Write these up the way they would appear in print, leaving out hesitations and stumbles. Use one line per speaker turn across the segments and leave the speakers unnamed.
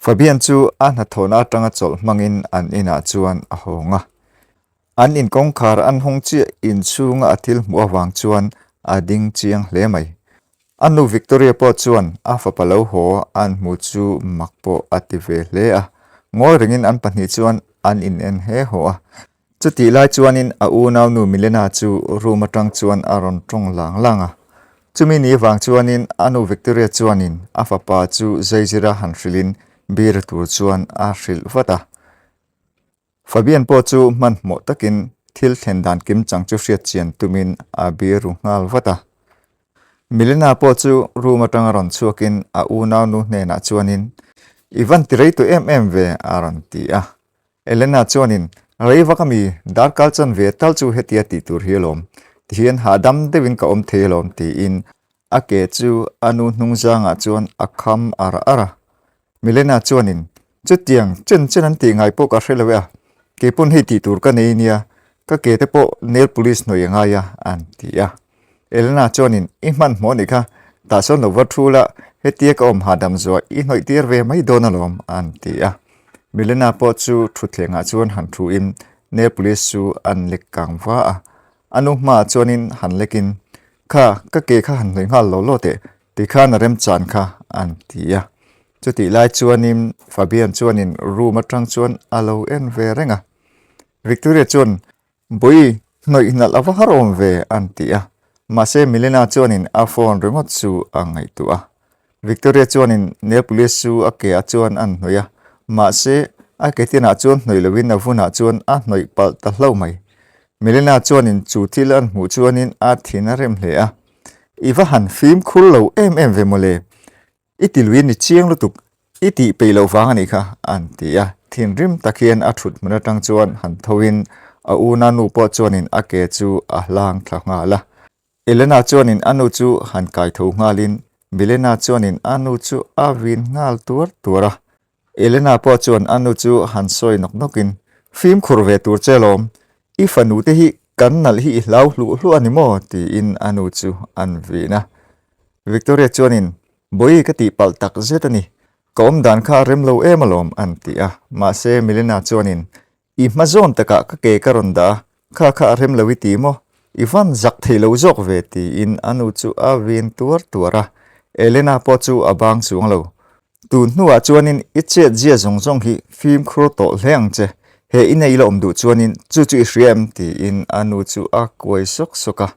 Fabian chu a hnathawhna atanga chawlh hmangin an inah chuan a hawng a. An inkawngkhar an hawng chiah inchhunga a thil hmuh avang chuan a ding chiang hle mai. A nu Victoria pawh chuan a fapa lo haw an hmu chu mak pawh a ti ve hle a, ngawi rengin an pahnih chuan an in en he haw a. Chutih lai chuanin a unaunu Milena chu room atang chuan a rawn tawng lang lang a. Chumi ni vang chuanin a nu Victoria chuanin a fapa chu zaizira han hrilhin beer tur chuan a hrilh vat a. Fabian pawh chu hmanhmawh takin thil thlen dan kimchang chu hriat chian tumin a bir ru nghal vat a. Milena pawh chu room atanga rawn chhuakin a unaunu hnenah chuanin, I van ti rei tawh em em ve, a rawn ti a. Elena chuanin, Rei vak ami, darkar chan ve tal chu hetia tih tur hi alawm. Tihian hahdam deuhin ka awm thei alawm, tiin a ke chu a nu hnung zangah chuan a kham ar ar a. Milena chuanin, Chutiang chen chen an tih ngai pawh ka hre lo e a, kei pawn hei tih tur ka nei nia, ka ke te pawh nail polish hnawih a ngai a, an ti a. Elena chuanin, I hmanhmawh anih kha, tah sawn lo va thu la, hetia ka awm hahdam zuah i hnawih tir ve mai dawn alawm, an ti a. Milena pawh chu thutthlengah chuan han thuin nail polish chu an lek kang va a. A nu hmaah chuanin han lekin, Kha, ka ke kha han hnawih nghal lo law teh, Tikhan a remchan kha an ti a. Chutih lai chuanin Fabian chuanin room atang chuan a lo en ve reng a. Victoria chuan, Bawi, hnawih nalh a va har awm ve an ti a. Mahse Milena chuanin a phone ringawt chu a ngaihtuah a. Victoria chuanin nail polish chu a ke ah chuan an hnawih a. Mahse a ke tinah chuan hnawih loin a vunah chuan a hnawih palh ta hlauh mai. Milena chuanin chu thil an hmuh chuanin a thin a rem hle a. I va han fimkhur lo em em ve mawle. I ti lui ni chiang lutuk, i tih peih loh vang a nih kha, an ti a. Thinrim tak hian a thut hmun atang chuan han thoin a una nu pawh chuanin a ke chu a hlang thla nghal a. Elena chuanin a nu chu han kai tho nghalin Milena chuanin a nu chu a vin nghal tuar tuar a. Elena pawh chuan a nu chu han sawi nawk nawkin, Fimkhur ve tur che lawm, i fanu te hi kan nalh hi i hlau hluh hluh a ni maw? tiin a nu chu an vin a. Victoria chuanin, Bawi ka tihpalh tak zet a ni, ka awm dan kha a rem lo em alawm, an ti a. Mahse Milena chuanin, I hma zawn takah ka ke ka rawn dah a, kha kha a rem lo i ti maw? I van zak thei lo zawk ve tiin a nu chu a vin tuar tuar a, Elena pawh chu a bang chuang lo. Tun hnuah chuanin i chet zia zawng zawng hi fimkhur tawh hle ang che, he i nei la awm duh chuanin chu chu i hria em? tiin a nu chu a kuai sawk sawk a.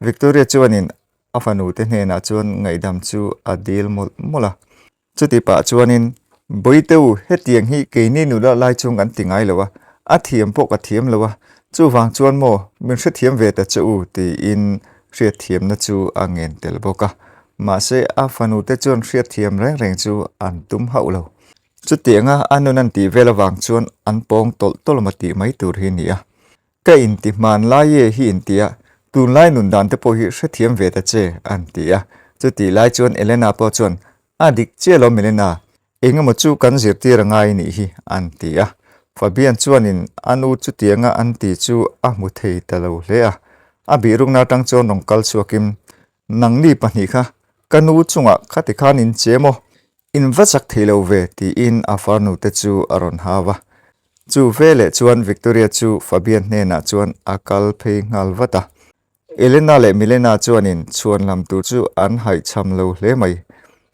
Victoria chuanin a fanu te hnenah chuan ngaihdam chu a dil mawlh mawlh a. Chuti pah chuanin, Bawihte u, hetiang hi keini nula lai chung kan ti ngai lo a, a thiam pawh ka thiam lo a, chuvang chuan maw min hrethiam ve ta che u, tiin hriatthiamna chu a ngen tel bawk a. Mahse, a fanute chuan hriatthiam reng reng chu an tum hauh lo. Chutianga a nun an tih vel avang chuan an pawng tawlh tawlh maw tih mai tur hi a ni a. Ka inti hmanlai e hi inti a, tunlai nun dan te pawh hi hrethiam ve ta che, an ti a. Chutih lai chuan Elena pawh chuan, A dik chiah lo Melina, engemaw chu kan zirtir a ngai nih hi, an ti a. Fabian chuanin a nu chutianga an ti chu a hmu thei ta lo hle a. A bihrukna atang chuan rawn kal chhuakin, Nangni pahnih kha ka nu chungah khati khan in che maw? In va chak thei lo ve, tiin a farnu te chu a rawn hau a. Chu veleh chuan Victoria chu Fabian hnenah chuan a kal phei nghal vat a. Elena leh Milena chuanin chhuan lam tur chu an haihchham lo hle mai.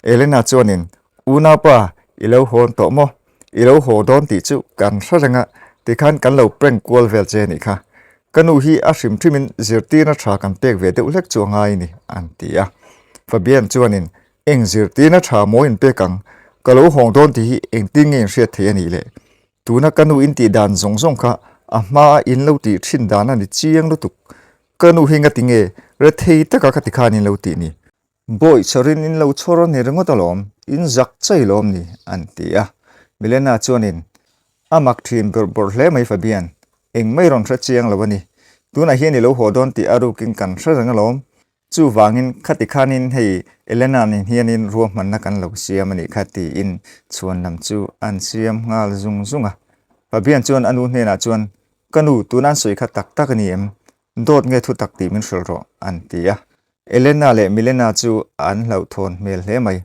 Elena chuanin, Unaupa, i lo hawn tawh maw? I lo haw dawn tih chu kan hre reng a, tikhan kan lo prank kual vel che nih kha. Ka nu hi a hrim hrimin zirtirna tha kan pek ve deuh hlek chu a ngai ni, an ti a. Fabian chuanin, Eng zirtirna tha maw in pek ang? Ka lo hawng dawn tih hi engtin nge in hriat thei a nih le? Tuna ka nu in tih dan zawng zawng kha a hmaa in lo tih thin dan a ni chiang lutuk. Ka nu hi ngati nge rethei taka ka ti khan in lo tih ni? Bawi chhawrin in lo chhawr a ni ringawt alawm, in zak chai lawm ni, an ti a. Milena chuanin, A mak thin bawrh bawrh hle mai Fabian, eng mai rawn hre chiang lo a ni. Tunah hian i lo haw dawn tih a rukin kan hre reng alawm. Chuvangin khati khanin hei Elena nen hianin ruahmanna kan lo siam a nih kha tiin chhuan lam chu an siam nghal zung zung a. Fabian chuan a nu hnenah chuan, Ka nu, tuna an sawi kha tak tak a ni em? Dawt nge thu tak tih min hrilh rawh, an ti a. Elena leh Milena chu an hlauhthawn hmel hle mai.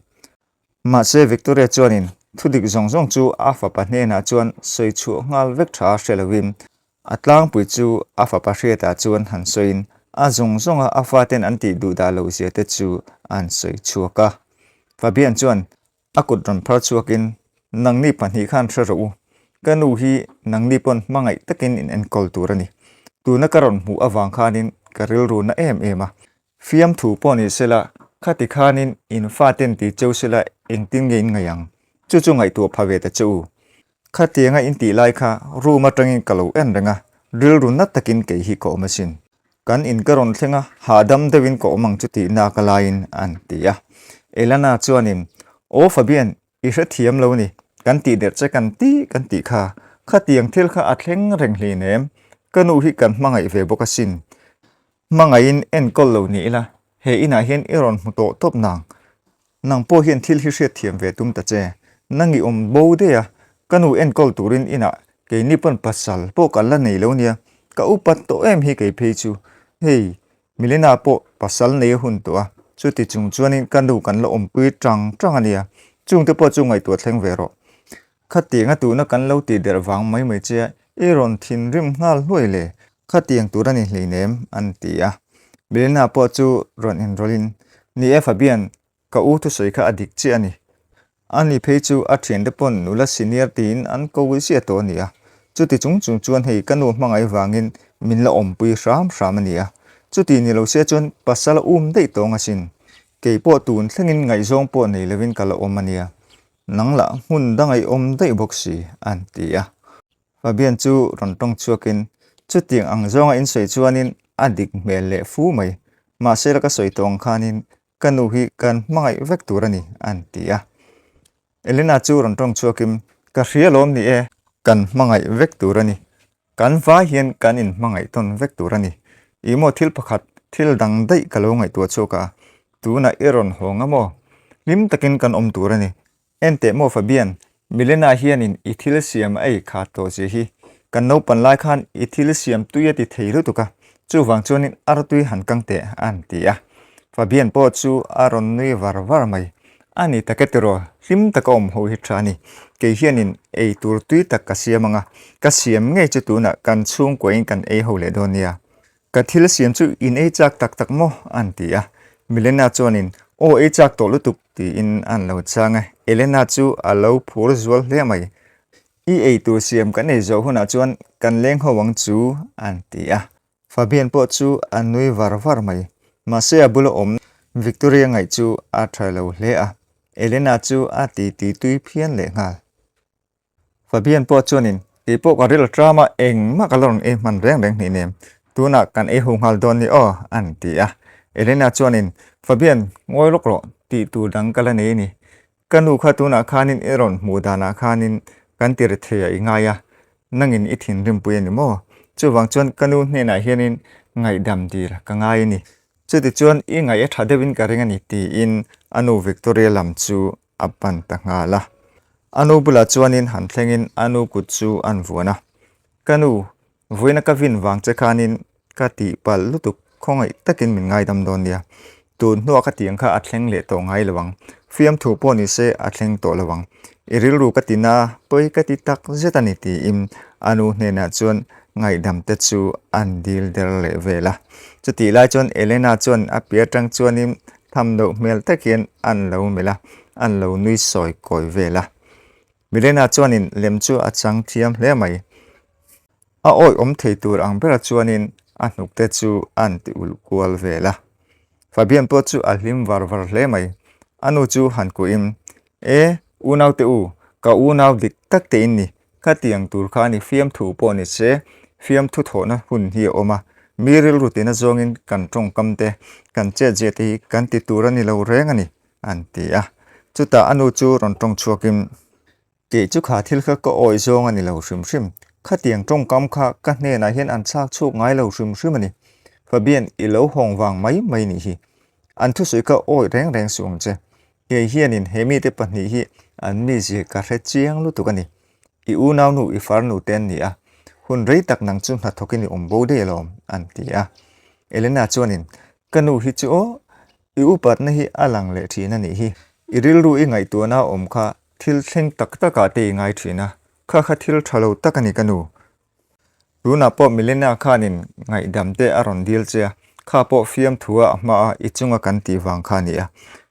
Mahse Victoria chuanin. Thudik zawng zawng chu a fapa hnenah chuan sawi chhuah nghal vek tha hre loin a tlangpui chu a fapa hriatah chuan han sawiin a zawng zawnga a faten an tih duh dah loh zia te chu an sawi chhuak a. Fabian chuan a kut rawn phar chhuakin, Nangni pahnih khan hre rawh u, ka nu hi nangni pawn hmangaih takin in enkawl tur a ni. Tuna ka rawn hmuh avang khanin ka rilru na em em a, Fiamthu pawh ni sela, khati khanin in faten ti cheu sela engtin nge in ngaih ang? Chu chu ngaihtuah pha ve ta che u. Khatianga in tih lai kha room atangin ka lo en reng a, rilru nat takin kei hi ka awm asin. Kan in ka rawn thleng a, hahdam deuhin ka awm ang chu tih nak a laiin an ti a. Elana chuanin, Aw Fabian, i hrethiam lo ni, kan tih der che kan ti kan tih kha, khatiang thil kha a thleng reng hlinem, ka nu hi kan hmangaih ve bawk asin. Hmangaihin enkawl lo ni ila, he inah hian i rawn hmu tawh tawp nang. Nang pawh hian thil hi hriatthiam ve tum ta che. Nang i awm bo daih a, ka nu enkawl turin inah keini pawn pasal pawh ka la nei lo nia, ka upat tawh em hi kei phei chu. Hei, Milena pawh pasal nei a hun tawh a, chuti chung chuanin ka nu kan la awmpui tang tang a nia, chungte pawh chu ngaihtuah thleng ve rawh. Khatianga tuna kan lo tih der vang mai mai che a, i rawn thinrim nghal hluai le, khatiang tur a ni hleinem, an ti a. Milena pawh chu rawn inrawlhin, Ni e Fabian, ka u thusawi kha a dik chiah a ni. Ani phei chu a thiante pawn nula senior tiin an ko ziah tawh a ni a. Chuti chung chung chuan hei ka nu hmangaih vangin min la awmpui hram hram a ni a. Chuti ni lo se chuan pasal a um daih tawng asin. Kei pawh tun thlengin ngaihzawng pawh nei lovin ka la awm a nia. Nang lah hmun dang ei awm daih bawk si, an ti a. Fabian chu rawn tawng chhuakin, Chutiang ang zawnga in sawi chuanin a dik hmel leh fu mai. Mahse la ka sawi tawh ang khanin ka nu hi kan hmangaih vek tur a ni, an ti a. Elena chu rawn tawng chhuakin, Ka hria lawm ni e, kan hmangaih vek tur a ni. Kan vai hian kan inhmangaih tawn vek tur a ni. Ih maw thil pakhat, thil dang daih ka lo ngaihtuah chhuak a, tunah i rawn haw nga maw? Hlim takin kan awm tur a ni. Enteh maw Fabian, Milena hianin i thil siam a ei khat tawh zia hi. Kan naupan lai khan i thil siam tui a ti thei lutuk a, chuvang chuanin artui han kang teh a an ti a. Fabian pawh chu a rawn nui var var mai. A ni tak e tiraw, hlim taka awm ho hi tha a ni. Kei hianin ei tur tui tak ka siam ang a, ka siam ngei chu tunah kan chhungkuain kan ei ho leh dawn nia. Ka thil siam chu in ei chak tak tak maw? an ti a. Milena chuanin, Aw ei chak tawh lutuk tiin an lo chang a. Elena chu a lo phur zual hle mai. I ei tur siam kan ei zawh hunah chuan kan leng ho ang chu an ti a. Fabian pawh chu a nui var var mai. Mahse a bula awm Victoria ngaih chu a tha lo hle a, Elena chu a ti ti tui phian leh nghal. Fabian pawh chuanin, Kei pawh ka ril tram a, engmah ka la rawn ei hman reng reng hnih nem. Tunah kan ei ho nghal dawn ni aw, an ti a. Elena chuanin, Fabian, ngawi lawk rawh, tih tur dang ka la nei a ni. Ka nu kha tunah khanin i rawn hmuh danah khanin kan ti ri thei a i ngai a, nangin i thinrimpui a ni maw? Chuvang chuan ka nu hnenah hianin ngaihdam dil ka ngai a ni. Chutichuan i ngaih a tha deuhin ka ring a ni tiin a nu Victoria lam chu a pan ta nghal a. A nu bulah chuanin han thlengin a nu kut chu an vuan a, Ka nu, Vawiina ka vin vang che khanin ka tihpalh lutuk khawngaih takin min ngaidam dawn nia. Tun hnuah ka tiang kha a thleng leh tawh ngai lo ang. Fiamthu pawh ni se a thleng tawh lo ang. I rilru ka ti na, pawi ka ti tak zet a ni tiin a nu hnenah chuan ngaihdam te chu an dil der leh vel a. Chutih lai chuan Elena chuan a piah atang chuanin tham loh hmel tak hian an lo melh a, an lo nui sawi kawi vel a. Milena chuanin lem chu a chang thiam hle mai. A awih awm thei tur ang bera chuanin a hnuk te chu a'n ti ulh kual vel a. Fabian pawh chu a hlim var var hle mai. A nu chu han kuhin, E, unaute u, ka unau dik tak te in ni. Khatiang tur kha ni fiamthu pawh ni se, fiamthu thawhna hun hi a awm a. Mi rilru tina zawngin kan tawngkam te, kan chetzia te hi kan ti tur a ni lo reng a ni. An ti a. Chutah a nu chu rawn tawng chhuakin, Kei chu kha thil kha ka awih zawng a ni lo hrim hrim. Khatiang tawngkam kha ka hnenah hian an chhak chhuak ngai lo hrim hrim a ni. Fabian, i lo hawng vang mai mai nih hi. An thusawi kha awih reng reng suh ang che. Kei hianin he mite pahnih hi an mizia ka hre chiang lutuk a ni. I unaunu i farnu te an ni a, hun rei tak nang chu hnathawkin i awm bo daih alawm, an ti a. Elena chuanin, Ka nu hi chu aw, I upatna hi a lang leh thin a nih hi. I rilru i ngaihtuahna a awm kha Thil thleng tak takah te i ngai thin a, kha kha thil tha lo tak a ni ka nu. Tunah pawh Milena khanin ngaihdam te a rawn dil che a, kha pawh fiamthua a hmaa i chunga kan tih vang kha a ni a.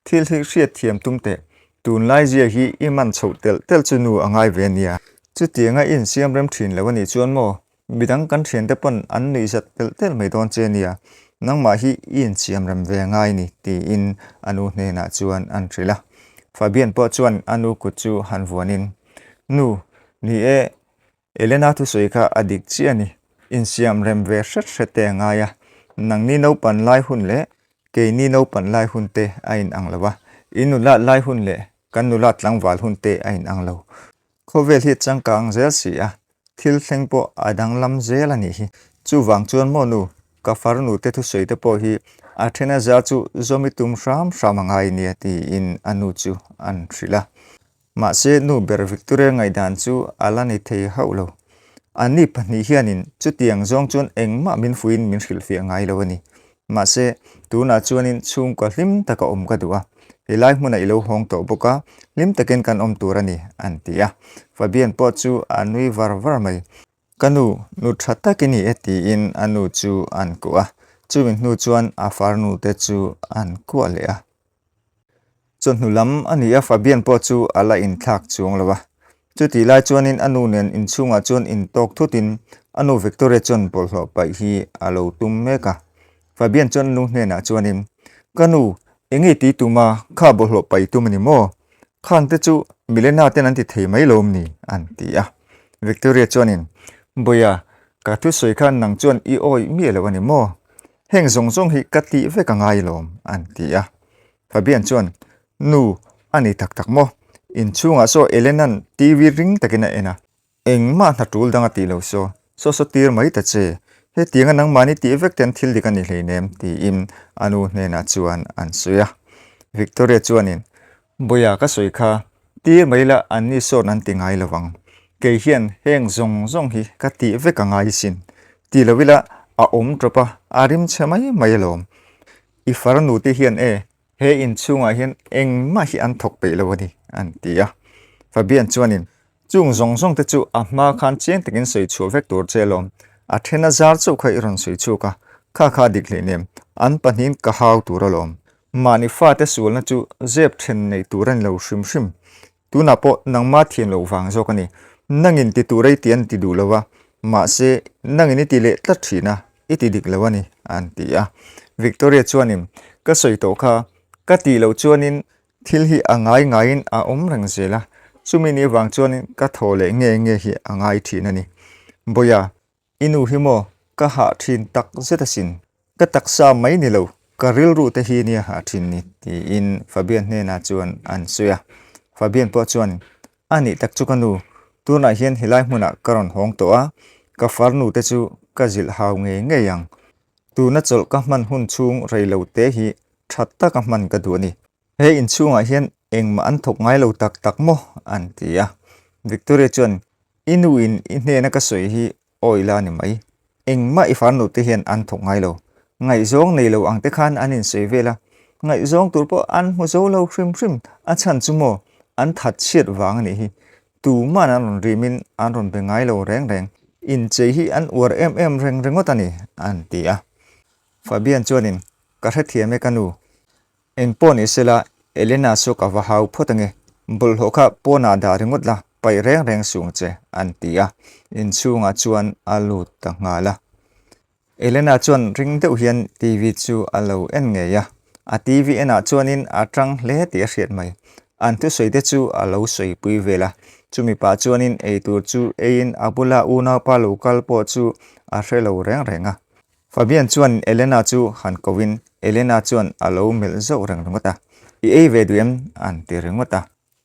Thil hi hriatthiam tum teh, tunlai zia hi i man chhoh telh telh chu nu a ngai ve a nia. Chutianga i insiam rem thin lo a nih chuan maw, midang kan thiante pawn an nuihzat telh telh mai dawn che a nia, nangmah hi i insiam rem ve ngai ni tiin a nu hnenah chuan an hrilh a. Fabian pawh chuan a nu kut chu han vuanin, Nu, ni e, Elena thusawi kha a dik chiah a ni. Insiam rem ve hret hret te a ngai a, nangni naupan lai hun leh keini naupan lai hun te a inang lo a, in nulat lai hun leh kan nulat tlangval hun te a inang lo. Khawvel hi changkang zel si a, thil thleng pawh a danglam zel a nih hi. Chuvang chuan maw nu, ka farnu te thusawi te pawh hi a then a za chu zawmi tum hram hram a ngai nia tiin a nu chu an hrilh a. Mahse, nu ber Victoria ngaihdan chu a la ni thei hauh lo. Anni pahnih hianin chutiang zawng chuan engmah min fuiin min hrilhfiah ngai lo a ni. Mahse, tunah chuanin chhungkaw hlim taka awm ka duh a, helai hmunah i lo hawng tawh bawk a, hlim takin kan awm tur a ni, an ti a. Fabian pawh chu a nui var var mai. Ka nu, nu tha tak i ni e tiin a nu chu an kuah a, chumi hnu chuan a farnu te chu an kuah leh a. Chawhnu lam a ni a, Fabian pawh chu a la inthlak chuang lo a. Chutih lai chuanin a nu nen inchhungah chuan intawk thutin a nu Victoria chuan bawlhhlawh paih hi a lo tum mek a. Fabian chuan a nu hnenah chuanin, Ka nu, enge ti tum a, kha bawlhhlawh paih tum a ni maw? Khang te chu Milena ten an ti thei mai lo awm ni? an ti a. Victoria chuanin, Bawiha, ka thusawi khan nang chuan i awih miah lo a ni maw? Heng zawng zawng hi ka tih vek a ngai lawm, an ti a. Fabian chuan, Nu, a ni tak tak maw? Inchhungah saw Elena'n TV ring takin a en a, engmah hna tul dang a tih lo saw, saw saw tir mai ta che. Hetianga nangmahni tih vek ten thil dik a ni hleinem, tiin a nu hnenah chuan an sawi a. Victoria chuanin, Bawiha ka sawi kha, tir mai la anni sawn an ti ngai lo vang. Kei hian heng zawng zawng hi ka tih vek a ngai sin. Ti lo ila a awm tawp a, a rim chhe mai mai alawm. I farnu te hian e, he inchhungah hian engmah hi an thawk peih lo a ni, an ti a. Fabian chuanin, Chung zawng zawng te chu a hma khan chiang takin sawi chhuah vek tur che alawm. A then a zar chauh kha i rawn sawi chhuak a, kha kha dik hleinem, an pahnihin ka hau tur alawm. Mahni fate sualna chu zep then nei tur a ni lo hrim hrim. Tunah pawh nangma thiam loh vang zawk a ni. Nangin ti tur ei tih an ti duh lo a, mahse nangin i ti leh tlat thin a, i ti dik lo a ni, an ti a. Victoria chuanin, Ka sawi tawh kha, ka tih loh chuanin thil hi a ngai ngaiin a awm reng zel a, chumi ni vang chuanin ka thaw leh nge nge hi a ngai thin a ni. Bawiha, I nu hi maw ka hah thin tak zet asin, ka taksa mai ni lo, ka rilru te hi nia hah thin ni, tiin Fabian hnenah chuan an sawi a. Fabian pawh chuan, A nih tak chu ka nu, tunah hian helai hmunah ka rawn hawng tawh a, ka farnu te chu ka zilh hau ngei ngei ang. Tuna chawlh ka hman hun chhung rei lo te hi tha taka hman ka duh a ni. He inchhungah hian engmah an thawk ngai lo tak tak maw? an ti a. Victoria chuan, I nu in i hnena ka sawi hi awi la ni mai. Engmah i farnu te hian an thawk ngai lo. Ngaihzawng nei lo ang te khan an insawi vel a. Ngaihzawng tur pawh an hmu zo lo hrim hrim. A chhan chu maw? An that chhiat vang a nih hi. Tuman an rawn rimin an rawn be ngai lo reng reng. Inchei hi an uar em em reng ringawt a ni, an ti a. Fabian chuanin, Ka hrethiam e ka nu. Eng pawh ni sela, Elena chu ka va hau phawt ange, bawlhhlawh kha pawnah dah ringawt la, paih reng reng suh ang che, an ti a, inchhungah chuan a lut ta nghal a. Elena chuan ring deuh hian TV chu a lo en ngei a, a TV enah chuanin a tang hle tih a hriat mai. An thusawi te chu a lo sawipui vel a, chumi pah chuanin eitur chu eiin a bula unaupa lo kal pawh chu a hre lo reng reng a. Fabian chuan Elena chu han ko in Elena chuan a lo melh zauh reng ringawt a, I ei ve duh em? an ti ringawt a.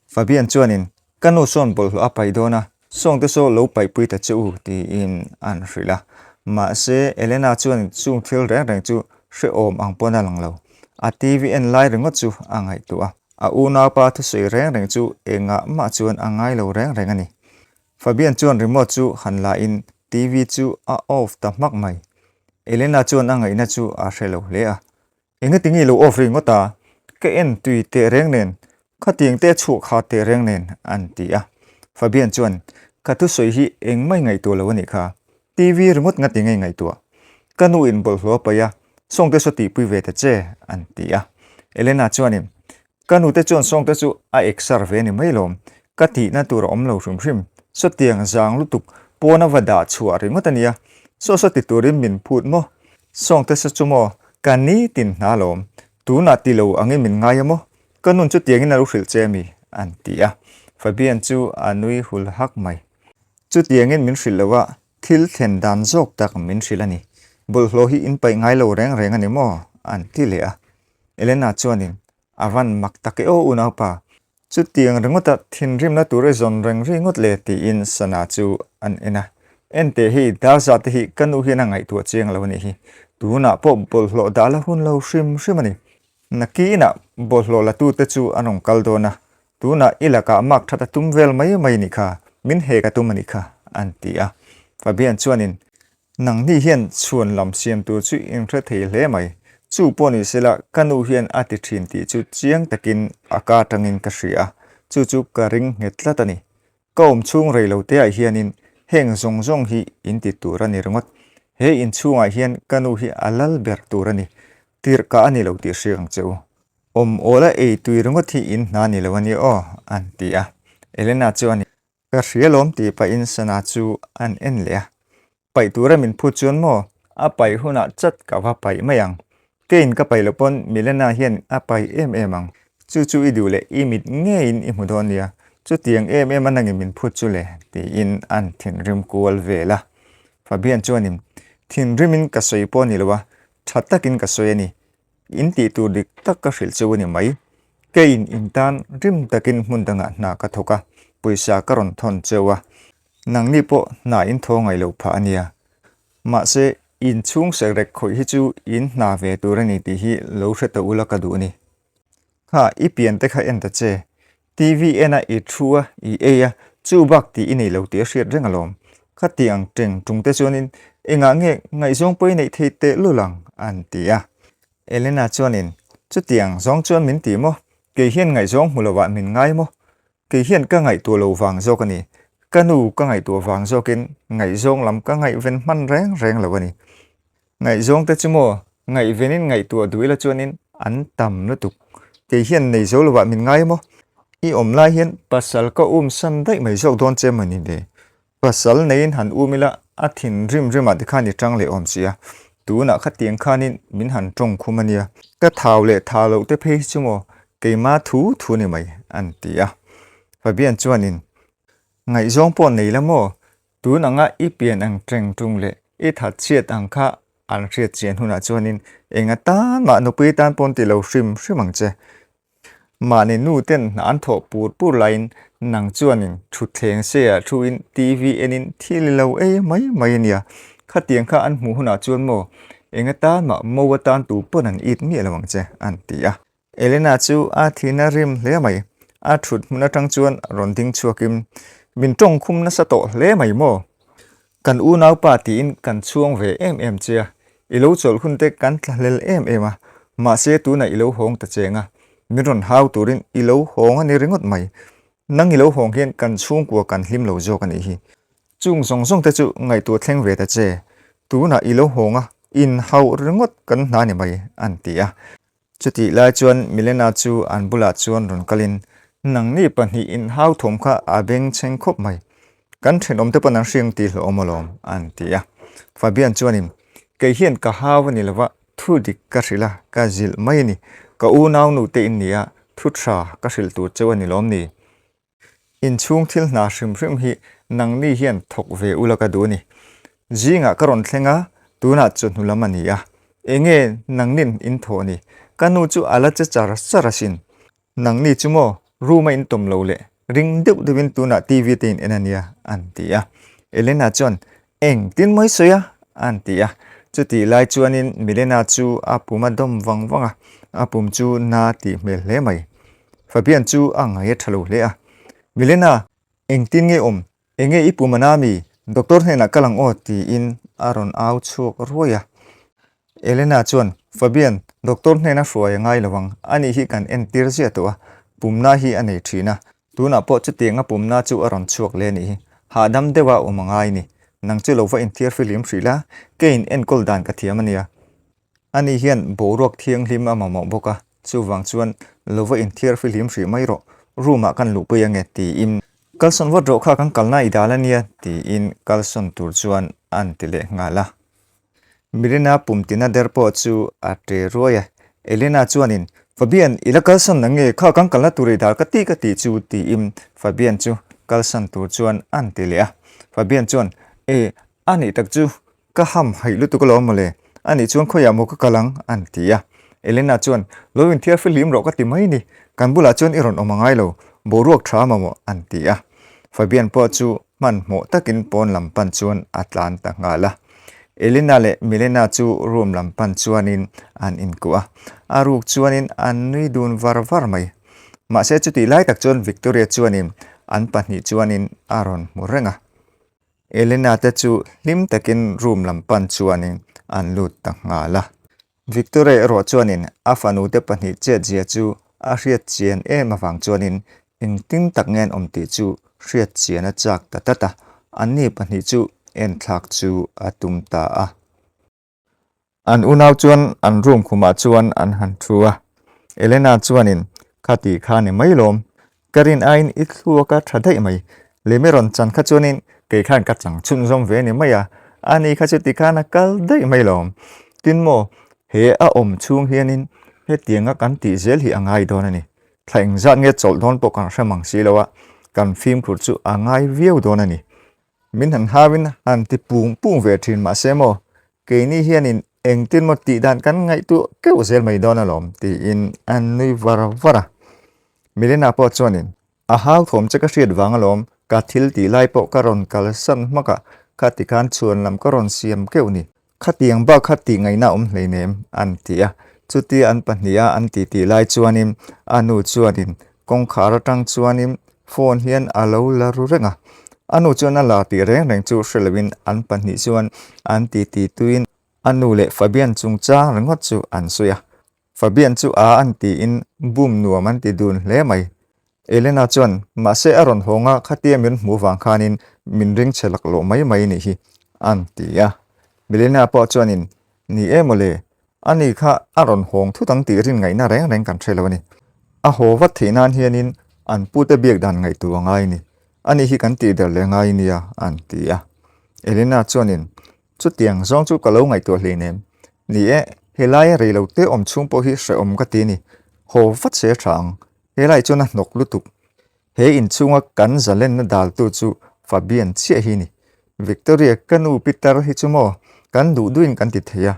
Fabian chuanin, Ka nu sawn bawlhhlawh a paih dawn a, sawng te saw lo paihpui ta che u, tiin an hrilh a. Mahse, Elena chuan chung thil reng reng chu hrehawm ang pawn a lang lo. A TV en lai ringawt chu a ngaihtuah a. A unaupa thusawi reng reng chu engah mah chuan a ngai lo reng reng a ni. Fabian chuan remote chu han la in TV chu a off ta hmak mai. Elena chuan a ngaihna chu a hre lo hle a. Engati nge lo off ringawt a? Ka en tui teh reng nen. Khatiang te chhuah kha teh reng nen, an ti a. Fabian chuan, Ka thusawi hi engmah i ngaihtuah lo a nih kha. TV ringawt nga ti ngei ngaihtuah. Ka nu in bawlhhlawh a paih a, Sawngte saw tihpui ve ta che, an ti a. Elena chuanin, Ka nute chuan Sawngte chu a eksar ve a ni mai lawm. Ka tihna tur a awm lo hrim hrim. Sawtiang zang lutuk pawn a va dah chhuah ringawt a nia. Saw saw ti turin min phut maw? Sawngte saw chu maw? Ka nitin hna lawm. Tunah ti lo angin min ngai a maw? Ka nun chu tiangin a lo hrilh che a mi? an ti a. Fabian chu a nui hul hak mai. Chutiangin min hrilh lo a, thil thlen dan zawk tak min hrilh a ni. Bawlhhlawh hi in paih ngai lo reng reng a ni maw? an ti leh a. Elena chuanin, A van mak tak e aw unaupa, chutiang ringawta thinrimna tur i zawn reng ringawt le tiin sana chu an en a. Enteh hei darza te hi ka nu hian a ngaihtuah chiang lo a nih hi. Tunah pawh bawlhhlawh dah la hun lo hrim hrim a ni. Nakinah bawlhhlawh latute chu an rawn kal dawn a, tunah i lakah mark that a tum vel mai mai nih kha, min hek a tum a nih kha, an ti a. Fabian chuanin, Nangni hian chhuan lam siam tur chu in hre thei hle mai, chu pawh ni sela ka nu hian a ti thin tih chu chiang takin a ka atangin ka hria a, chu chu ka ring nghet tlat a ni. Ka awm chhung rei lo te ah hianin heng zawng zawng hi in ti tur a ni ringawt. He in chhungah hian ka nu hi a lal ber tur a ni. Tirh ka a ni lo tih hriak ang che u. Awm awla ei tui ringawt hi in hna ni lo a ni aw, an ti a. Elena chuan ka hria lawm tih pahin sana chu an en leh a. Paih tura min phut chuan maw a paih hunah chat ka va paih mai ang. Keiin ka paih loh pawn Milena hian a paih em em ang. Chu chu i duh leh i mit ngeiin i hmu dawn nia. Chutiang em em a nangin min phut chu le tiin an thinrim kual vel a. Fabian chuanin, Thinrimin ka sawi pawh ni lo a, tha takin ka sawi a ni. In tih tur dik tak ka hrilh chu a ni mai. Keiin in tan rim takin hmun dangah hna ka thawk a, pawisa ka rawn thawn cheu a. Nangni pawh hna in thaw ngaih loh phah a nia. Mahse, in chhung sekrek khawih hi chu in hna ve tur a ni tih hi lo hre ta ula ka duh a ni. Kha, i pian te kha en ta che. TV en a i thu a, i ei a, chu bak tih i nei lo tih a hriat reng alawm. Khati ang teng tung te chuanin engah nge ngaihzawng pawh i neih thei tehlul ang? an ti a. Elena chuanin, Chutiang zawng chuan min ti maw? Kei hian ngaihzawng hmu lovah min ngai maw? Kei hian ka ngaihtuah lo vang zawk a ni. Ka nu ka ngaihtuah vang zawkin ngaihzawng lam ka ngaihven hman reng reng lo a ni. Ngaihzawng te chu maw ngaihvenin ngaihtuah duh ila chuanin an tam lutuk. Kei hian nei zo lovah min ngai maw? I awm lai hian pasal ka um san daih mai zawk dawn che maw ni le? Pasal neiin han um ila a thinrim rimah te khan i tang leh awm si a, tunah khatiang khanin min han tawng khum a nia. Ka thau leh thau loh te phei hi chu maw keima thu thu ni mai an ti a. Fabian chuanin, Ngaihzawng pawh nei la maw? Tun anga i pian ang teng tung leh i that chhiat ang kha an hriat chian hunah chuanin eng atan mah nupui tan pawn ti lo hrim hrim ang che. Mahni nu ten hna an thawh pur pur laiin nang chuanin thutthleng se ah thuin TV enin thil i lo ei mai mai a nia. Khatiang kha an hmuh hunah chuan maw eng atan mah mo atan tu pawn an it miah lo ang che an ti a. Elena chu a thihna rim hle mai. A thut hmun atang chuan rawn ding chhuakin min tawngkhum nasa tawh hle mai maw? Kan unaupa tiin kan chhuang ve em em che a, i lo chawlh hun te kan thlahlel em em a, mahse tunah i lo hawng ta cheng a, min rawn hau turin i lo hawng a ni ringawt mai. Nang i lo hawng hian kan chhungkua kan hlim lo zawk a nih hi. Chung zawng zawng te chu ngaihtuah thleng ve ta che, tunah i lo hawng a, inhauh ringawt kan hna ni mai, an ti a. Chutih lai chuan Milena chu an bulah chuan rawn kalin, Nangni pahnih inhau thawm kha a bengchheng khawp mai. Kan thenawmte pawn an hriang tih hlawhawm alawm, an ti a. Fabian chuanin, Kei hian ka hau a ni lova, thu dik ka hrilh a, ka zilh mai a ni. Ka unaunu te in ni a, thu tha ka hrilh tur cheu a ni lawm ni? Inchhung thil hna hrim hrim hi nangni hian thawk ve ula ka duh a ni. Zingah ka rawn thleng a, tunah chawhnu lam a ni a. Enge nangnin in thawh a ni? Ka nu chu a la che char char asin. Nangni chu maw room a in tawm lo leh ring deuh deuhin tunah TV te in en a nia, an ti a. Elena chuan, Engtin maw i sawi a? an ti a. Chutih lai chuanin Milena chu a pum a dawm vang vang a, a pum chu na tih hmel hle mai. Fabian chu a ngai a tha lo hle a. Milena, engtin nge awm? Enge i pum a na mi? Doctor hnenah kal ang aw tiin a rawn au chhuak ruai a. Elena chuan, Fabian, doctor hnena hruai a ngai lo ang, ani hi kan entir ziah tawh a. Pumna hi a nei thin a, tunah pawh chutianga pumna chu a rawn chhuak leh a nih hi. Hahdam deuha awm a ngai ni. Nang chu lo va inthiar fihlim hrih la, keiin enkawl dan ka thiam a nia. Ani hian boruak thianghlim a mamawh bawk a, chuvang chuan lo va inthiar fihlim hrih mai rawh, room ah kan luhpui ange tiin kalsawn vat rawh kha kan kalna i dal a nia tiin kalsawn tur chuan an ti leh nghal a. Mirina pum tina der pawh chu a ṭe ruai a, Elena chuanin, Fabian, i la kalsan na nge? Kha kan kalna tur i dal ka ti ka tih chu, tiin Fabian chu kalsan tur chuan an ti leh a. Fabian chuan, E, a nih tak chu, ka ham haih lutuk alawm mawle, a nih chuan khawiah maw ka kal ang? an ti a. Elena chuan, Lo inthiar fihlim rawh ka ti mai ni, kan bulah chuan i rawn awm a ngai lo, boruak tha mamawh, an ti a. Fabian pawh chu hmanhmawh takin pawn lam pan chuan a tlan ta nghal a. Elena leh Milena chu room lam pan chuanin an inkuah a, a ruk chuanin an nui dun var var mai. Mahse chutih lai tak chuan Victoria chuanin an pahnih chuanin a rawn hmu reng a. Elena te chu hlim takin room lam pan chuanin an lut ta nghal a. Victoria erawh chuanin a fanute pahnih chetzia chu a hriat chian em avang chuanin engtin tak nge an awm tih chu hriat chian a chak ta tlat a, anni pahnih chu enthlak chu a tum ta a. An unau chuan an room khumah chuan an han thu a, Elena chuanin, Kha tih kha ni mai lawm, Ka rin aiin i thluak a tha daih mai. Lehmi rawn chan kha chuanin kei khan ka chang chhunzawm ve ni mai a, ani kha chu tikhan a kal daih mai lo. Tin maw, he a awm chhung hianin hetianga kan tih zel hi a ngai dawn a ni. Thla engzat nge chawlh dawn pawh kan hre mang si lo a, kan fimkhur chu a ngai viau dawn a ni. Min han hauin han ti pung pung ve thin mahse maw, keini hianin engtin maw tih dan kan ngaihtuah keuh zel mai dawn alawm tiin an nui var var a. Milena pawh chuanin, A hau thawm che ka hriat vang alawm, ka thil tih lai pawh ka rawn kalsan hmak a, khati khan chhuan lam ka rawn siam keuh ni. Khatiang bak kha tih ngaihna awm hleinem, an ti a. Chutia an pahniha an tih tih lai chuanin a nu chuanin kawngkhar atang chuanin phone hian a lo la ru reng a. A nu chuan a la tih reng reng chu hre loin an pahnih chuan an tih tih tuin a nu leh Fabian chungchang ringawt chu an sawi a. Fabian chu a an tiin bum nuam an ti dun hle mai. Elena chuan, Mahse a rawn hawng a, khatia min hmuh vang khanin min ring che lak loh mai mai nih hi, an ti a. Milena pawh chuanin, Ni e mawle, ani kha a rawn hawng thut ang tih rin ngaihna reng reng kan hre lo a ni. A haw vat theih nan hianin an pute biak dan ngaihtuah a ngai ni. Ani hi kan tih der leh ngai nia, an ti a. Elena chuanin, Chutiang zawng chu ka lo ngaihtuah hleinem. Ni e, helaia rei lo te awm chhung pawh hi hrehawm ka ti a ni. Haw vat se tha ang. Helai chuan a hnawk lutuk. He inchhunga kan zalenna daltu chu Fabian chiah hi ni. Victoria, ka nu Peter hi chu maw, kan duh duhin kan ti thei a.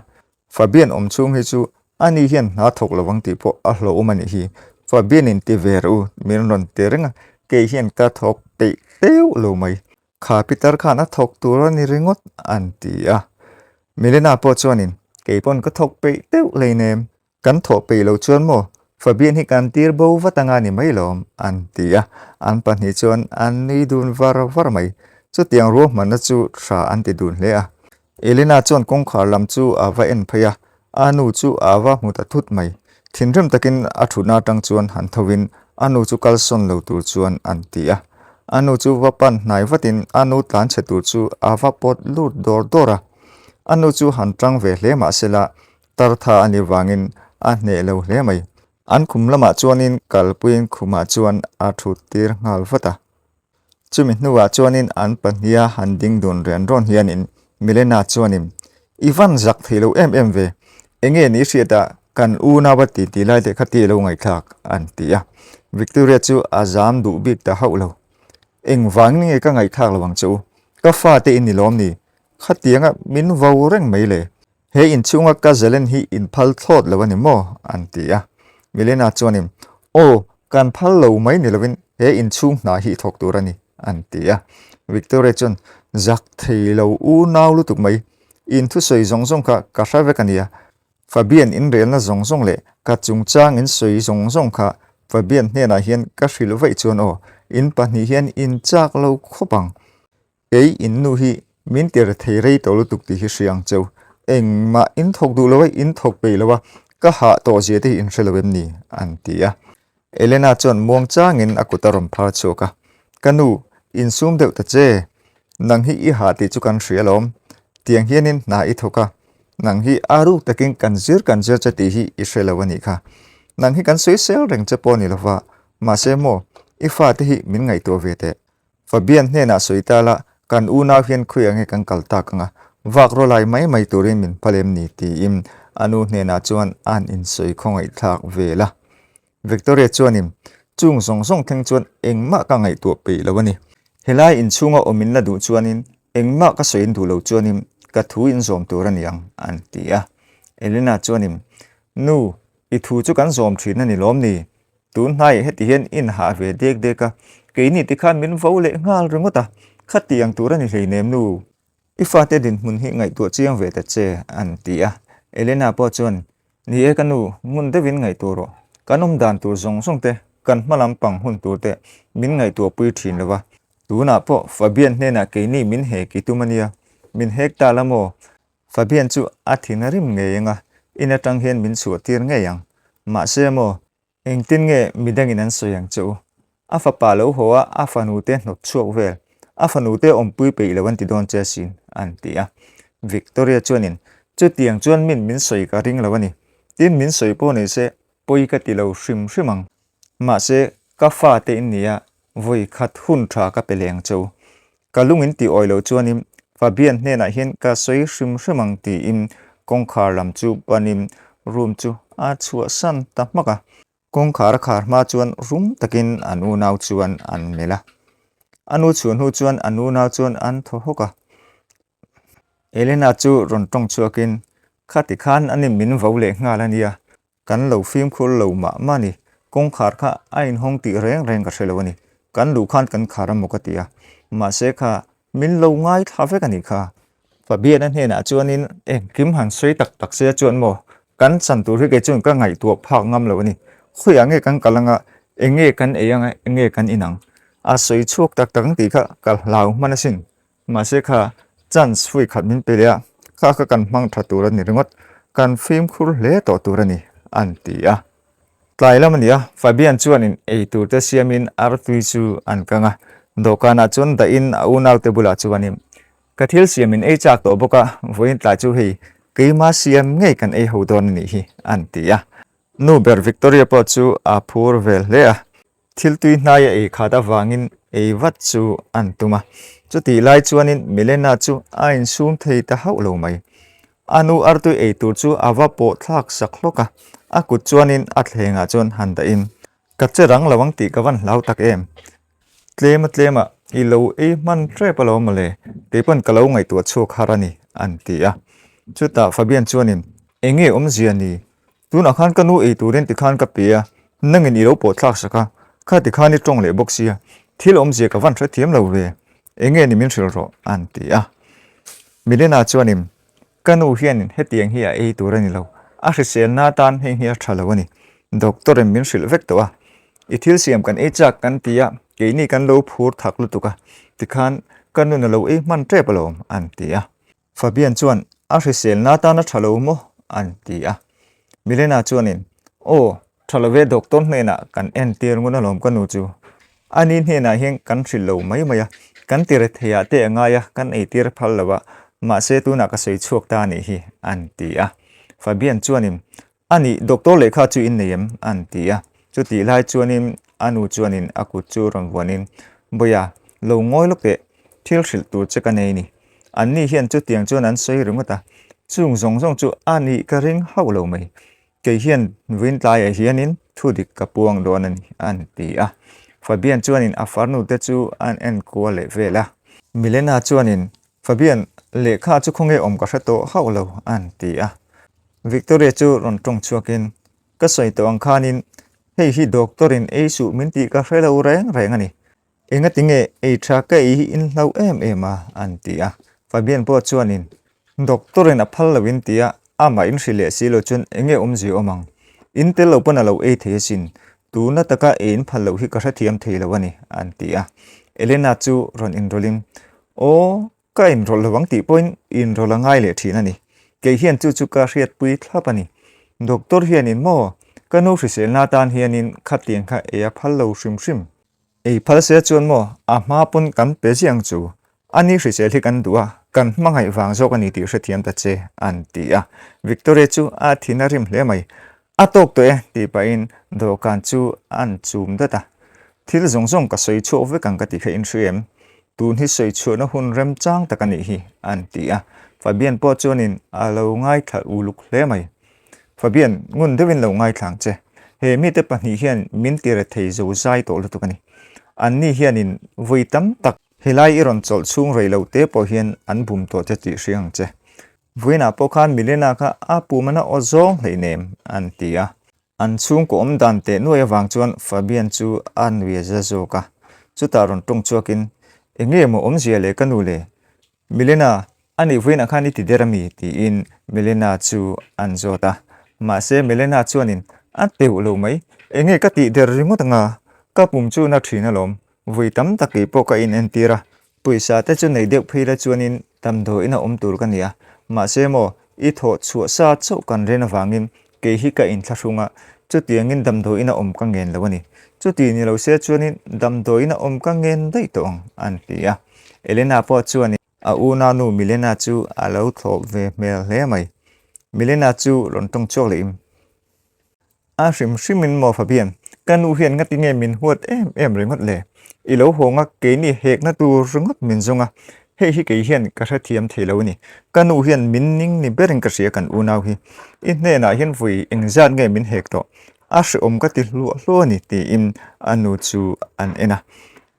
Fabian awm chhung hi chu ani hian hna thawk lo ang tih pawh a hlauhawm a nih hi. Fabian in ti ve rawh u, min rawn ti reng a, kei hian ka thawk peih teuh lo mai. Kha Peter khan a thawk tur a ni ringawt an ti a. Milena pawh chuanin, Kei pawn ka thawk peih deuh hleinem, kan thawh peih lo chuan maw Fabian hi kan tir bo vat anga ni mai lawm an ti a. An pahnih chuan an nui dun var var mai. Chutiang ruahmanna chu tha an ti dun hle a. Elena chuan kawngkhar lam chu a va en phei a, a nu chu a va hmu ta thut mai. Thinrim takin a thutna atang chuan han thovin a nu chu kalsawn lo tur chuan an ti a. A nu chu va pan hnai vatin a nu tlan chhe tur chu a va pawt lut dawr dawr a. A nu chu han tang ve hle mah sela tartha a nih vangin a hneh lo hle mai. An khum lamah chuanin kalpuiin khumah chuan a thut tir nghal vat a. Chumi hnuah chuanin an pahniha han ding dun rian rawn hianin Milena chuanin, I van zak thei lo em em ve, enge ni hriat a kan unau a ti ti lai leh kha ti lo ngaihthlak, an ti a. Victoria chu a zam duh bik ta hauh lo. Engvangin nge ka ngaihthlak lo ang che u? Ka fate in ni lawm ni? Khatianga min vo reng mai le. He inchhunga ka zalen hi in phal thlawt lo a ni maw? an ti a. Milena chuanin, Aw, kan phal lo mai ni lovin he inchhung hna hi thawk tur a ni, an ti a. Victoria chuan, Zak thei lo unau lutuk mai, in thusawi zawng zawng kha ka hre vek a nia. Fabian inrelna zawng zawng leh ka chungchang in sawi zawng zawng kha Fabian hnenah hian ka hrilh vaih chuan aw, in pahnih hian in chak lo khawp ang. Kei in nu hi min tir thei rei tawh lutuk tih hi hria ang cheu. Engmah in thawk duh lo a, in thawk peih lo a, ka hah tawh zia te hi in hre lo em ni? an ti a. Elena chuan muang changin a kut a rawn phar chhuak a, Ka nu, insum deuh ta che. Nang hi i hah tih chu kan hria alawm. Tiang hianin hna i thawk a, nang hi a ruk takin kan zir kan zir che tih hi i hre lo a nih kha. Nang hi kan sawisel reng che pawh ni lova, mahse maw, i fate hi min ngaihtuah ve teh. Fabian hnenah sawi ta la, kan unau hian khawi ang nge kan kal tak ang a, vak raw lai mai mai turin min phal em ni tiin a nu hnenah chuan an insawi khawngaihthlak vel a. Victoria chuanin, Chung zawng zawng thleng chuan engmah ka ngaihtuah peih lo a ni. Helai inchhunga awm in la duh chuanin engmah ka sawi in duh lo chuanin ka thu in zawm tur a ni ang, an ti a. Elena chuanin, Nu, i thu chu kan zawm thin a ni lawm ni? Tun hnaiah heti hian in hah ve dek dek a, keini tikhan min vo leh nghal ringawt a, khati ang tur a ni hleinem nu. I fate dinhmun hi ngaihtuah chiang ve ta che, an ti a. Elena pawh chuan, Ni e ka nu, ngun deuhin ngaihtuah rawh. Kan awm dan tur zawng zawng te, kan hma lam pang hun tur te min ngaihtuah pui thin lo va. Tunah pawh Fabian hnenah keini min hek i tum a nia, min hek ta la maw? Fabian chu a thin a rim ngei ang a, in atang hian min chhuah tir ngei ang. Mahse maw, engtin nge midangin an sawi ang che u? A fapa lo haw a, a fanu te hnawt chhuak vel. A fanu te awmpui peih lo an ti dawn che asin, an ti a. Victoria chuanin, Chutiang chuan min min sawi ka ring lo a ni. Tin, min sawi pawh nei se, pawi ka ti lo hrim hrim ang. Mahse, ka fate in nia, vawi khat hun tha ka pe leh ang che u. Ka lung in tih awi loh chuanin Fabian hnenah hian ka sawi hrim hrim ang tiin kawngkhar lam chu panin room chu a chhuahsan ta hmak a. Kawngkhar a khar hma chuan rum takin an unau chuan an melh a. A nu chhuah hnu chuan an unau chuan an thaw hawk a. Elena chu rawn tawng chhuakin, Khati khan ani min vo leh nghal a nia, Kan lo fimkhur lo mah mah ni. Kawngkhar kha a inhawng tih reng reng ka hre lo a ni. Kan luh khan kan khar a maw ka ti a. Mahse kha min lo ngaithla vek a nih kha. Fabian-a hnenah chuanin engkim han sawi tak tak se chuan maw kan chan tur hi kei chuan ka ngaihtuah phak ngam lo a ni. Khawiah nge kan kal anga, eng nge kan ei anga, eng nge kan in ang? A sawi chhuak tak tak ang tih kha ka hlau hman asin. Mahse kha chance fui khat min pe leh a, kha kha kan hmang tha tur a ni ringawt, kan fimkhur hle tawh tur a ni, an ti a. Tlai lam a ni a, Fabian chuanin ei tur te siamin artui chu an kang a, dawhkanah chuan dahin a unaute bulah chuanin, Ka thil siam in ei chak tawh bawk a, vawiin tlai chu hei keima siam ngei kan ei ho dawn a nih hi, an ti a. Nu ber Victoria pawh chu a phur vel hle a. Thil tui hnai a ei khat avangin ei vat chu an tum a. Chutih lai chuanin Milena chu a insum thei ta hauh lo mai. A nu artui ei tur chu a va pawh thlak sak hlawk a, a kut chuanin a thlengah chuan han dahin, Ka che rang lo ang tih ka van hlau tak em? Tlema tlema i lo ei hman tep alawm mawle, kei pawn ka lo ngaihtuah chhuak har a ni, an ti a. Chutah Fabian chuanin, Enge awmzia ni? Tunah khan ka nu ei turin tikhan ka pe a, nangin i lo pawh thlak sak a, kha tikhan i tawng leh bawk sia, thil awmzia ka van hrethiam lo ve, enge ni min hrilh rawh, an ti a. Milena chuanin, Ka nu hianin hetiang hi a ei tur a ni lo, a hriselna atan heng hi a tha lo a ni, doctor in min hrilh vek tawh a, i thil siam kan ei chak kan ti a, keini kan lo phur thak lutuk a, tikhan ka nun a lo ei hman tep alawm, an ti a. Fabian chuan, A hriselna atan a tha lo maw? an ti a. Milena chuanin, Aw, tha lo ve doctor hnenah kan entir ngun alawm ka nu chu. Ani hnenah hian kan hrilh lo mai mai a, kan ti retheiah te a ngai a, kan eitir phal lo a, mahse tunah ka sawi chhuak ta a nih hi, an ti a. Fabian chuanin, A nih, doctor lehkha chu in nei em? an ti a. Chutih lai chuanin a nu chuanin a kut chu rawn vuanin, Bawia, lo ngawi lawk teh, thil hrilh tur che ka nei ni. Anni hian chutiang chuan an sawi ringawt a, chung zawng zawng chu a nih ka ring hauh lo mai. Kei hian vawiin tlaiah hianin thu dik ka puang dawn a ni, an ti a. Fabian chuanin a farnu te chu an en kual leh vel a. Milena chuanin, Fabian, lehkha chu khawnge awm ka hre tawh hauh lo, an ti a. Victoria chu rawn tawng chhuakin, Ka sawi tawh ang khanin hei hi doctor in ei suh min tih ka hre lo reng reng a ni. Engati nge ei tha ka ei hi in hlau em em a? an ti a. Fabian pawh chuanin, Doctor in a phal lo in ti a, amah in hrilh leh si lo chuan enge awmzia awm ang? In tel lo pawn a lo ei thei asin, tuna taka ei in phal loh hi ka hrethiam thei lo a ni, an ti a. Elena chu rawn inrawlhin, Aw, Ka inrawlh lo ang tih pawhin inrawlh a ngai leh thin a ni. Kei hian chu chu ka hriatpui thlap a ni. Doctor hianin maw? Ka nu hriselna atan hianin khatiang kha ei a phal lo hrim hrim. Ei phal se chuan maw a hma pawn kan pe ziang chu. A ni hrisel hi kan duh a, kan hmangaih vang zawk a ni tih hrethiam ta che, an ti a. Victoria chu a thin a rim hle mai. A tawk tawh e, tih pahin dawhkan chu an chum dat a. Thil zawng zawng ka sawi chhuak vek ang ka tih kha in hria em? Tun hi sawi chhuahna hun remchang tak a nih hi, an ti a. Fabian pawh chuanin a lo ngaithla uluk hle mai. Fabian, ngun deuhin lo ngaithla ang che. He mite pahnih hian min ti rethei zo zai tawh lutuk a ni. Anni hianin vawi tam tak helai i rawn chawlh chhung rei lo te pawh hian an bum tawh che tih hria ang che. Vawiinah pawh khan Milena kha a pumana aw zawng hleinem, an ti a. An chhungkaw awm dan teh nuai avang chuan Fabian chu a nui a za zawk a. Chutah rawn tawng chhuakin, Enge maw awmzia le ka nu le? Milena, a nih vawiinah khan i ti der a mi? tiin Milena chu an zawt a. Mahse Milena chuanin, A teuh lo mai, enge ka tih der ringawt anga? Ka pum chu na thin alawm, vawi tam tak kei pawh ka inentir a, Pawisa te chu nei deuh phei la chuanin damdawiin a awm tur ka ni a, mahse maw i thawh chhuah sa chauh kan ren avangin kei hi ka inthlahrung a, chutiangin damdawiin a awm ka ngen lo a ni. Chuti ni lo se chuanin damdawiin a awm ka ngen daih tawh ang, an ti a. Elena pawh chuanin a unau Milena chu a lo thlawp ve hmel hle mai. Milena chu rawn tawng chhuak leh im. A hrim hrimin maw Fabian, ka nu hian ngati nge min huat em em ringawt le? I lo haw nga keini hekna tur ringawt min zawng a, hei hi kei hian ka hrethiam thei lo a ni. Ka nu hian min ning ni berin ka hria kan unau hi. I hnenah hian vawi engzat nge min hek tawh? A hreawm ka ti hluah hluah a ni tiin a nu chu an en a.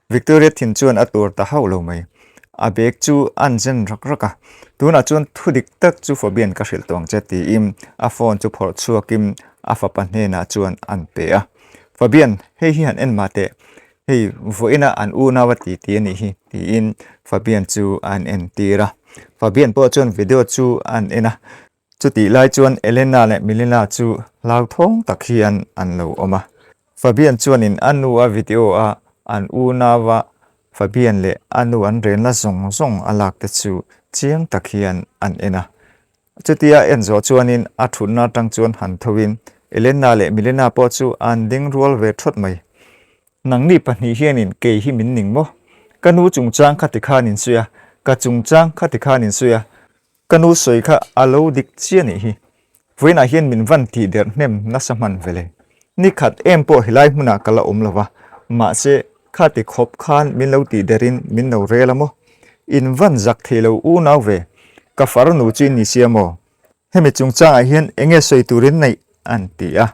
Victoria thin chuan a tur ta hauh lo mai. A bag chu a'n zen rak rak a, Tunah chuan thu dik tak chu Fabian ka hrilh tawh ang che tiin a phone chu phawrh chhuakin a fapa hnenah chuan a'n pe a. Fabian, hei hi han en mah teh, hei vawiina an unau a ti ti a nih hi tiin Fabian chu a'n en tir a. Fabian pawh chuan video chu a'n en a. Chutih lai chuan Elena leh Milena chu hlauthawng tak hian an lo awm a. Fabian chuanin a nu a video a an unau a Fabian leh a nu an renna zawng zawng a lak te chu chiang tak hian an en a. Chutia en zawh chuanin a thutna atang chuan han thoin Elena leh Milena pawh chu an ding rual ve thawt mai. Nangni pahnih hianin kei hi min ning maw? Ka nu chungchang kha tikhan in sawi a, ka chungchang kha tikhan in sawi a. Ka nu sawi kha a lo dik chiah nih hi. Vawiinah hian min van tih der hnem nasa hman vele. Ni khat em pawh helai hmunah ka la awm lo va, mahse kha ti khawp khan min lo tih derin min lo rel a maw? In van zak thei lo unau ve, ka farnu chu in ni sia maw? Hemi chungchangah hian enge sawi turin neih an ti a.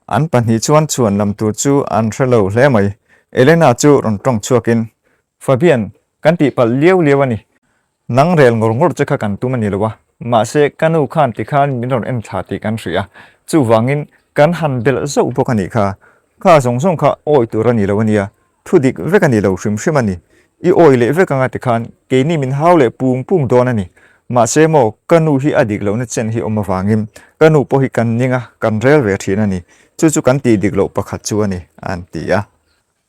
An pahnih chuan chhuan lam tur chu an hre lo hle mai. Elena chu rawn tawng chhuakin, Fabian, kan tihpalh liau liau a ni. Nang rel ngawr ngawr che kha kan tum a ni lo a, mahse ka nu khan tikhan min rawn en thla tih kan hria a, chuvangin kan han belh zauh bawk a nih kha. Kha zawng zawng kha awi tur a ni lo a nia, thu dik vek a ni lo hrim hrim a ni. I awi leh vek anga tikhan keini min hau leh pung pung dawn a ni. Mahse maw ka nu hi a dik lohna chen hi awm avangin ka nu pawh hi kan ning a, kan rel ve thin a ni. Chu chu kan tih dik loh pakhat chu a ni, an ti a.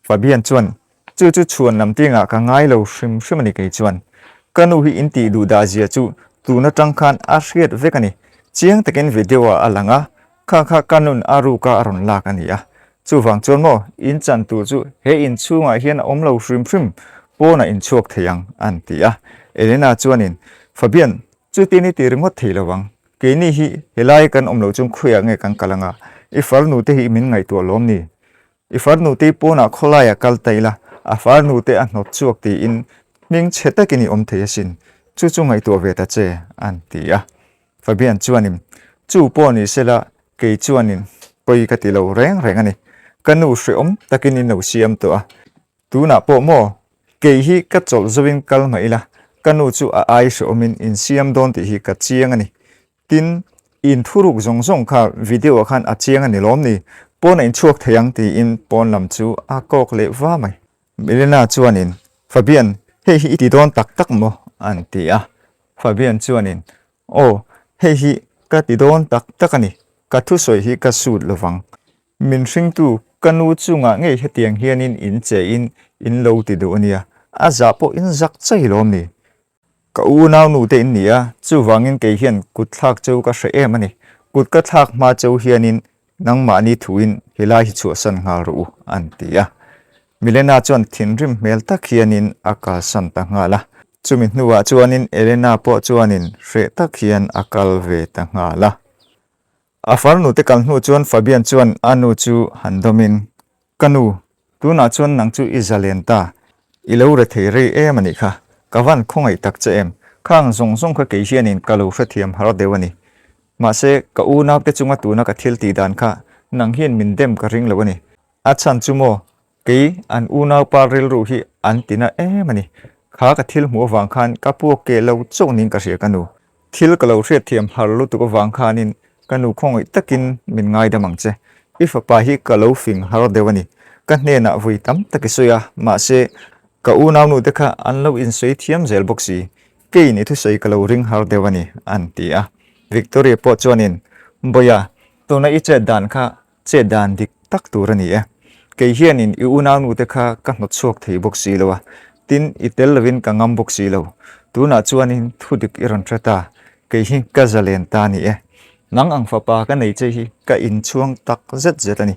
Fabian chuan, Chu chu chhuan lam tingah ka ngai lo hrim hrim a ni kei chuan. Ka nu hi in tih duh dah zia chu tun atang khan a hriat vek a ni. Chiang takin video ah a lang a, kha kha ka nun a ruk a a rawn lak a ni a. Chuvang chuan maw, in chan tur chu he in chhungah hian a awm lo hrim hrim, pawnah in chhuak thei ang, an ti a. Elena chuanin, Fabian, chutin i ti ringawt thei lo ang. Keini hi helai kan awm loh chuan khawiah nge kan kal anga, i farnu te hi min ngaihtuah lawm ni? I farnute pawnah khawlaiah kal ta ila, a farnute a hnawt chhuak tiin hming chhe takin i awm thei asin, chu chu ngaihtuah ve ta che, an ti a. Fabian chuanin, Chu pawh ni sela, kei chuanin pawi ka ti lo reng reng a ni. Ka nu hreawm takin in lo siam tawh a, tunah pawh maw, kei hi ka chawlh zovin kal mah ila, ka nu chu a ai hreawmin in siam dawn tih hi ka chiang a ni. Tin, in thuruk zawng zawng kha video ah khan a chiang a ni lawm ni? Pawn a inchhuak thei ang tiin pawn lam chu a kawk leh va mai. Milena chuanin, Fabian, hei hi i ti dawn tak tak maw? an ti a. Fabian chuanin, Aw, hei hi ka ti dawn tak tak a ni. Ka thusawi hi ka sut lovang. Min hringtu ka nu chungah ngei hetiang hianin in che in in lo ti duh a nia. A zah pawh in zak chai lawm ni? Ka unau nu te in ni a, chuvangin kei hian kut thlak cheu ka hre em a ni. Kut ka thlak hma cheu hianin Nangmahni thuin helai hi chhuahsan nghal rawh u, an ti a. Milena chuan thinrim hmel tak hianin a kalsan ta nghal a. Chumi hnuah chuanin Elena pawh chuanin hreh tak hian a kal ve ta nghal a. A farnute kal hnu chuan Fabian chuan a nu chu han dawmin, Ka nu, tunah chuan nang chu i zalen ta. I lo re thei rei em a nih kha. Ka van khawngaih tak che em. Khang zawng zawng kha kei hianin ka lo hrethiam har deuh a ni. Mahse, ka unaute chunga tuna ka thil tih dan kha nang hian min dem ka ring lo a ni. A chhan chu maw, kei an unaupa rilru hi an tina em a ni. Kha ka thil hmuh avang khan ka puak keh lo chauh niin ka hria ka nu. Thil ka lo hriatthiam har lutuk avang khanin ka nu khawngaih takin min ngaidam ang che. I fapa hi ka lo fing har deuh a ni. Ka hnenah vui tam tak i sawi a, mahse, ka unaunu te kha an lo insawi thiam zel bawk si. Keiin i thusawi ka lo ring har deuh a ni, an ti a. Victoria pawh chuanin, Bawia, tuna i chet dan kha Chet dan dik tak tur a ni e. Kei hianin i unaunu te kha ka hnawt chhuak thei bawk si lo a, tin i tel lovin ka ngam bawk si lo. Tunah chuanin thu dik i rawn hre ta, kei hi ka zalen ta a ni e. Nang ang fapa ka nei che hi ka inchhuang tak zet zet a ni.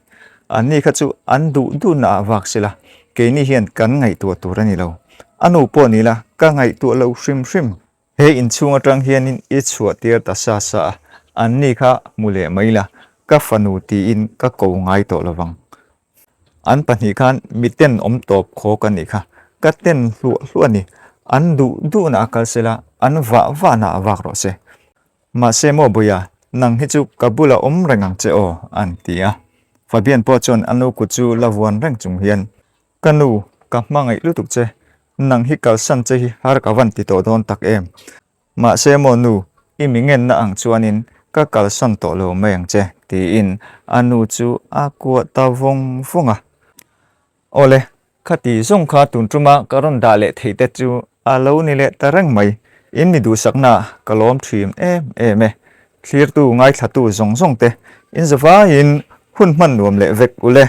Anni kha chu an duh duhna ah vak sila, keini hian kan ngaihtuah tur a ni lo. A nu pawh ni la, ka ngaihtuah lo hrim hrim. He inchhung atang hianin i chhuah tir ta sa sa a, anni kha hmu leh mai la, ka fanu tiin ka ko ngai tawh lovang. An pahnih khan mi ten awm tawp khawk a nih kha, ka ten hluah hluah a ni. An duh duhna a kal sela, an vah vahna a vak rawh se. Mahse maw Buia, nang hi chu ka bula awm reng ang che aw, an ti a. Fabian pawh chuan a nu kut chu la vuan reng chung hian, Ka nu, ka hmangaih lutuk che. Nang hi kalsan che hi har ka van ti tawh dawn tak em? Mahse maw nu, i mi ngenna ang chuanin ka kalsan tawh lo mai ang che, tiin a nu chu a kuah ta vawng vawng a. Awle, khati zawng kha tun tuma ka rawn dah leh theih te chu a lo ni leh ta reng mai. In mi duhsakna ka lawm thin em em e. Thlirtu ngaithlatu zawng zawng te, in zavaiin hun hman nuam leh vek ule.